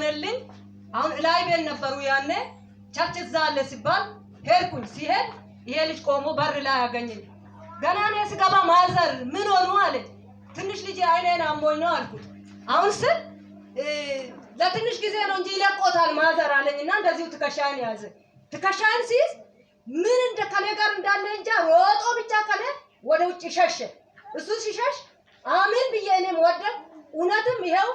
የሆነልኝ አሁን እላይ ቤት ነበሩ ያኔ church እዛ አለ ሲባል ሄድኩኝ። ሲሄድ ይሄ ልጅ ቆሞ በር ላይ አገኘኝ። ገና እኔ ስገባ "Mother፣ ምን ሆኑ?" አለኝ። "ትንሽ ልጅ አይኔን አሞኝ ነው" አልኩት። አሁን ስል "ለትንሽ ጊዜ ነው እንጂ ይለቆታል mother" አለኝ እና እንደዚሁ ትከሻዬን ያዘ። ትከሻዬን ሲይዝ ምን እንደ ከኔ ጋር እንዳለ እንጃ፣ ሮጦ ብቻ ከኔ ወደ ውጭ ሸሸ። እሱ ሲሸሽ አሜን ብዬ እኔም ወደቅ። እውነትም ይኸው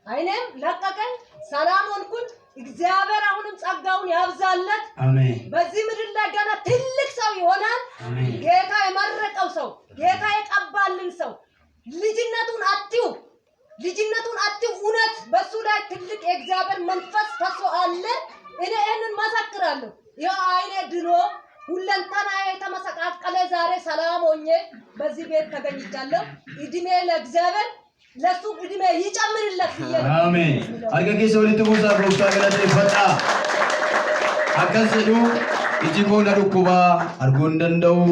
አይኔም ለቀቀኝ፣ ሰላም ሆንኩኝ። እግዚአብሔር አሁንም ጸጋውን ያብዛለት። አሜን። በዚህ ምድር ላይ ገና ትልቅ ሰው ይሆናል። አሜን። ጌታ የመረቀው ሰው፣ ጌታ የቀባልን ሰው ልጅነቱን አትዩ፣ ልጅነቱን አትዩ። እውነት በሱ ላይ ትልቅ የእግዚአብሔር መንፈስ ፈሶ አለ። እኔ ይህንን መሰክራለሁ። ይኸው አይኔ ድኖ ሁለንተናዬ የተመሰቃቀለ ዛሬ ሰላም ሆኜ በዚህ ቤት ተገኝቻለሁ። እድሜ ለእግዚአብሔር፣ ለሱ እድሜ ይጨምርለት ብዬ ነው Ameen. የምለው። Harka keessa walitti buusaa Gooftaa galateeffadhaa. Akkas jedhu, "Iji koo na dhukkubaa, arguu hin danda'u.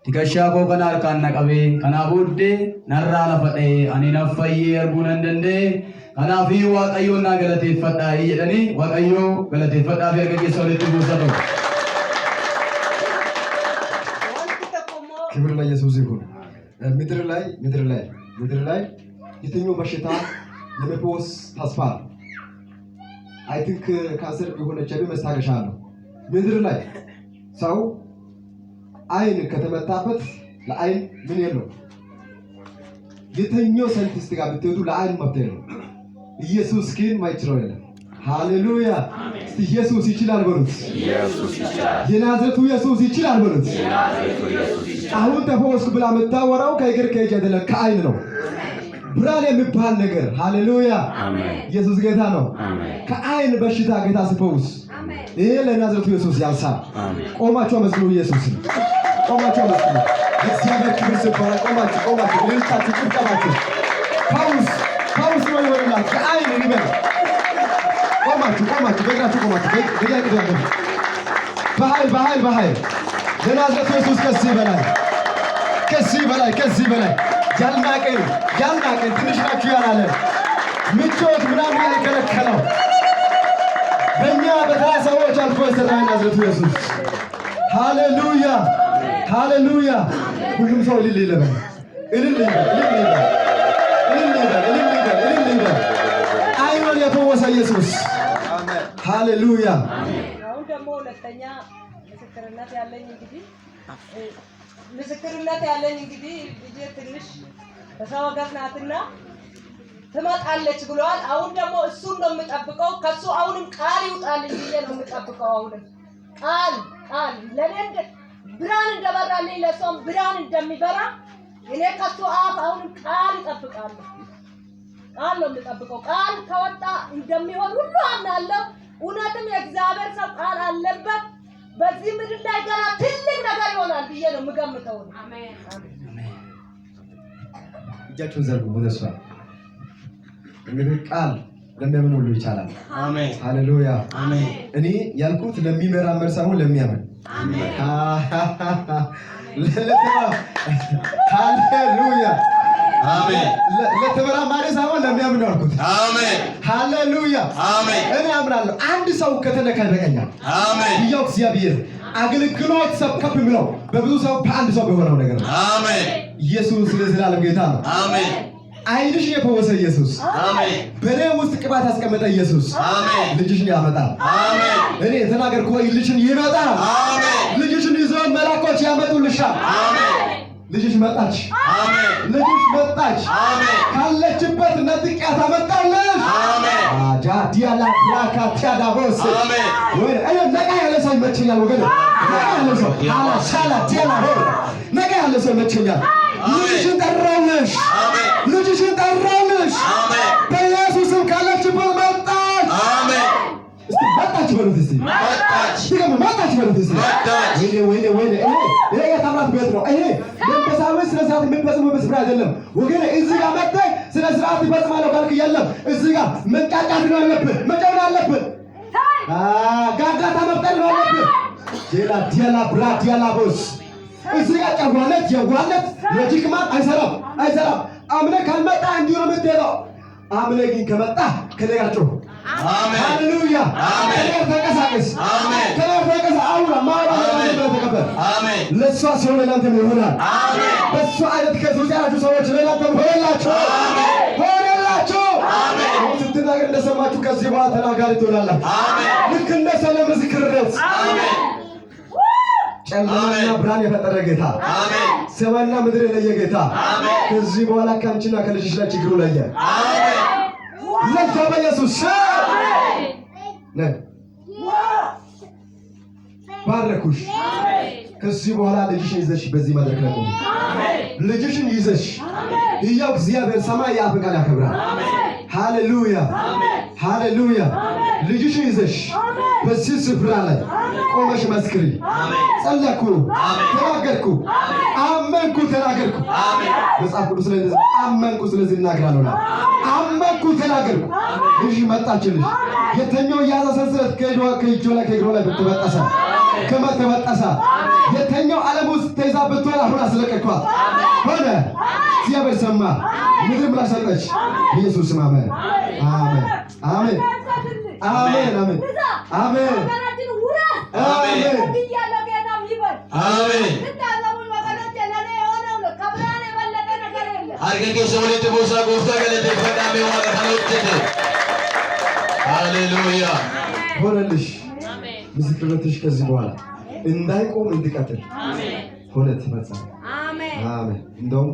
Tikashaa koo kana harkaan na qabee, kanaa booddee narraa lafa dha'ee, ani na fayyee arguu nan danda'e. Kanaafiyyuu Waaqayyoon naa galateeffadhaa" jedhanii Waaqayyoo galateeffadhaa fi harka keessa walitti buusaa ta'u. Wanti tokko immoo ክብር ለኢየሱስ ይሁን። ምድር ላይ የትኛው በሽታ የመፈወስ ተስፋ አለ? I think ካንሰር ቢሆን ኤች አይ ቪ መስታገሻ አለው። ምድር ላይ ሰው አይን ከተመታበት ለአይን ምን የለው። የትኛው ሳይንቲስት ጋር ብትሄዱ ለአይን መፍትሄ የለው። ኢየሱስ ግን ማይችለው የለም። ሃሌሉያ! እስቲ ኢየሱስ ይችላል በሉት። የናዝሬቱ ኢየሱስ ይችላል በሉት። አሁን ተፈወስኩ ብላ የምታወራው ከእግር ከእጅ አይደለም፣ ከአይን ነው። ብርሃን የሚባል ነገር፣ ሃሌሉያ! ኢየሱስ ጌታ ነው። ከአይን በሽታ ጌታ ሲፈውስ ይሄ ለናዝሬቱ ኢየሱስ ያንሳል። ቆማችሁ አመስግኑ ኢየሱስን። ቆማችሁ አመስግኑ። እግዚአብሔር ክብር ሲባል ቆማችሁ ቆማችሁ እልልታችሁ ጭብጨባችሁ ፈውስ ፈውስ ነው ይሆንላችሁ። ከአይን ይበል። ቆማችሁ ቆማችሁ በእግራችሁ ቆማችሁ በእግራችሁ በኃይል በኃይል በኃይል ለናዝሬቱ ኢየሱስ ከዚህ በላይ፣ ከዚህ በላይ፣ ከዚህ በላይ። ያልናቀን ያልናቀን፣ ትንሽ ናችሁ ያላለን፣ ምቾት ምናምን ያልከለከለው፣ በእኛ በተራ ሰዎች አልፎ የሰራ ናዝሬቱ ኢየሱስ፣ ሃሌሉያ፣ ሃሌሉያ። ሁሉም ሰው እልል ይበል፣ እልል ይበል፣ እልል ይበል፣ እልል ይበል፣ እልል ይበል፣ እልል ይበል። አይኑን የፈወሰ ኢየሱስ፣ ሃሌሉያ። አሁን ደግሞ ሁለተኛ ምስክርነት ያለኝ እንግዲህ ልጄ ትንሽ በሰው ሀገር ናትና ትመጣለች ብለዋል። አሁን ደግሞ እሱን ነው የምጠብቀው። ከሱ አሁንም ቃል ይውጣልኝ ብዬ ነው የምጠብቀው። አሁንም ቃል ቃል ለእኔ ብርሃን እንደበራልኝ ለእሷም ብርሃን እንደሚበራ እኔ ከሱ አፍ አሁንም ቃል እጠብቃለሁ። ቃል ነው የምጠብቀው። ቃል ከወጣ እንደሚሆን ሁሉ አምናለሁ። እውነትም የእግዚአብሔር ሰው ቃል አለበት። በዚህ ምድር ላይ ገና ትልቅ ነገር ይሆናል ብዬ ነው የምገምተው። እጃችሁን ዘርጉ ወደ እሷ። እንግዲህ ቃል ለሚያምን ሁሉ ይቻላል። አሜን። ሃሌሉያ። አሜን። እኔ ያልኩት ለሚመራመር ሳይሆን ለሚያምን። ሃሌሉያ። አሜን። ለተመራማሪ ሳይሆን ለሚያምን ነው ያልኩት። አሜን። ሃሌሉያ። አሜን። እኔ አምናለሁ። አንድ ሰው ከተነካ ይበቃኛል። አሜን። ያው እግዚአብሔር አገልግሎት ሰብ ከፍ የሚለው በብዙ ሰው በአንድ ሰው በሆነው ነገር ነው። አሜን። ኢየሱስ ለዘላለም ጌታ ነው። አሜን። አይንሽን የፈወሰ ኢየሱስ፣ አሜን። በእኔ ውስጥ ቅባት ያስቀመጠ ኢየሱስ አሜን። ልጅሽን ያመጣል። አሜን። እኔ የተናገርኩ ልጅሽን ይመጣል። አሜን። ልጅሽን ይዞ መላኮች ያመጡልሻል። አሜን። ልጅሽ መጣች። አሜን። ልጅሽ መጣች። አሜን። ካለችበት ነጥቂያት አመጣልሽ። አሜን። ጃዲያላ ብራካ ቲያዳቦስ። አሜን። ወይ እኔ ነቃ ያለ ሰው ይመቸኛል ወገን። ነቃ ያለ ሰው አላ ሻላ ቲያላ ሆ ነቃ ያለ ሰው ይመቸኛል። ልጅሽን ጠራልሽ። አሜን። ልጅሽን ጠራልሽ። አሜን። በኢየሱስም ካለችበት መጣች። አሜን። እስቲ መጣች በሉት እስቲ። መጣች። ድገሙ፣ መጣች በሉት እስቲ። መጣች። ወይኔ ወይኔ ወይኔ! ይሄ ይሄ የታምራት ቤት ነው። ይሄ መንፈሳዊ ስነ ስርዓት የሚፈጽሙበት ስፍራ አይደለም ወገኔ። እዚህ ጋር መጥተህ ስነ ስርዓት ይፈጽማለሁ ካልክ የለም። እዚህ ጋር መንጫጫት ነው ያለብህ፣ መጮህ ነው ያለብህ፣ ጋጋታ መፍጠር ነው ያለብህ። ጄላ ዲያላ ብራ ዲያላ ቦስ። እዚህ ጋር ጨዋነት፣ የዋነት logic ማን አይሰራም፣ አይሰራም። አምነህ ካልመጣ እንዲሁ ነው የምትሄደው። አምነህ ግን ከመጣ ከኔ ጋር ጮህ። አሜን። ሃሌሉያ። አሜን። ከነር ተንቀሳቀስ፣ አሜን። ከነር ተንቀሳቀስ። አውራ ማውራት አሜን። ተቀበል። አሜን። ለእሷ ሲሆን ለእናንተም ይሆናል። አሜን። በእሷ አይነት case ውስጥ ያላችሁ ሰዎች ለእናንተም ሆነላችሁ፣ ሆነላችሁ። አሁን ስትናገር እንደሰማችሁ ከዚህ በኋላ ተናጋሪ ትሆናላችሁ። አሜን። ልክ እንደ ሰለ ምስክርነት አሜን። ጨለማና አሜን። ብርሃን የፈጠረ ጌታ፣ አሜን። ሰማይና ምድር የለየ ጌታ አሜን። ከዚህ በኋላ ከአንቺና ከልጅሽ ላይ ችግሩ ለየ። አሜን። ለዛ በኢየሱስ ስም ነይ። ባረኩሽ። ከዚህ በኋላ ልጅሽን ይዘሽ በዚህ መድረክ ላይ ቆሚ። ልጅሽን ይዘሽ ሕያው እግዚአብሔር ሰማይ የአፍን ቃል ያከብራል። ሃሌሉያ፣ ሃሌሉያ። ልጅሽን ይዘሽ በዚህ ስፍራ ላይ ቆመሽ መስክሪ። ጸለኩ፣ ተናገርኩ፣ አመንኩ፣ ተናገርኩ። መጽሐፍ ቅዱስ ላይ እንደዚህ አመንኩ፣ ስለዚህ እናገራለሁ። አመንኩ፣ ተናገርኩ። ልጅ መጣችልሽ። የተኛው የያዘ ሰንሰለት ከእጇ ላይ ከእግሯ ላይ ተበጠሰ፣ ከመር ተበጠሰ። የተኛው ዓለም ውስጥ ተይዛ ብትሆን አሁን አስለቀቅኳት። ሆነ። እግዚአብሔር ሰማ፣ ምድር ምላሽ ሰጠች። ኢየሱስ ስም አሜን፣ አሜን፣ አሜን፣ አሜን፣ አሜን፣ አሜን፣ አሜን። አሜን። Harka keessa walitti buusaa gooftaa galateeffadhaa mee waaqa kana hojjete. Haleluuyaa. ሆነልሽ። ምስክርነትሽ ከዚህ በኋላ እንዳይቆም እንዲቀጥል ሆነ፣ ተፈጸመ። አሜን። እንደውም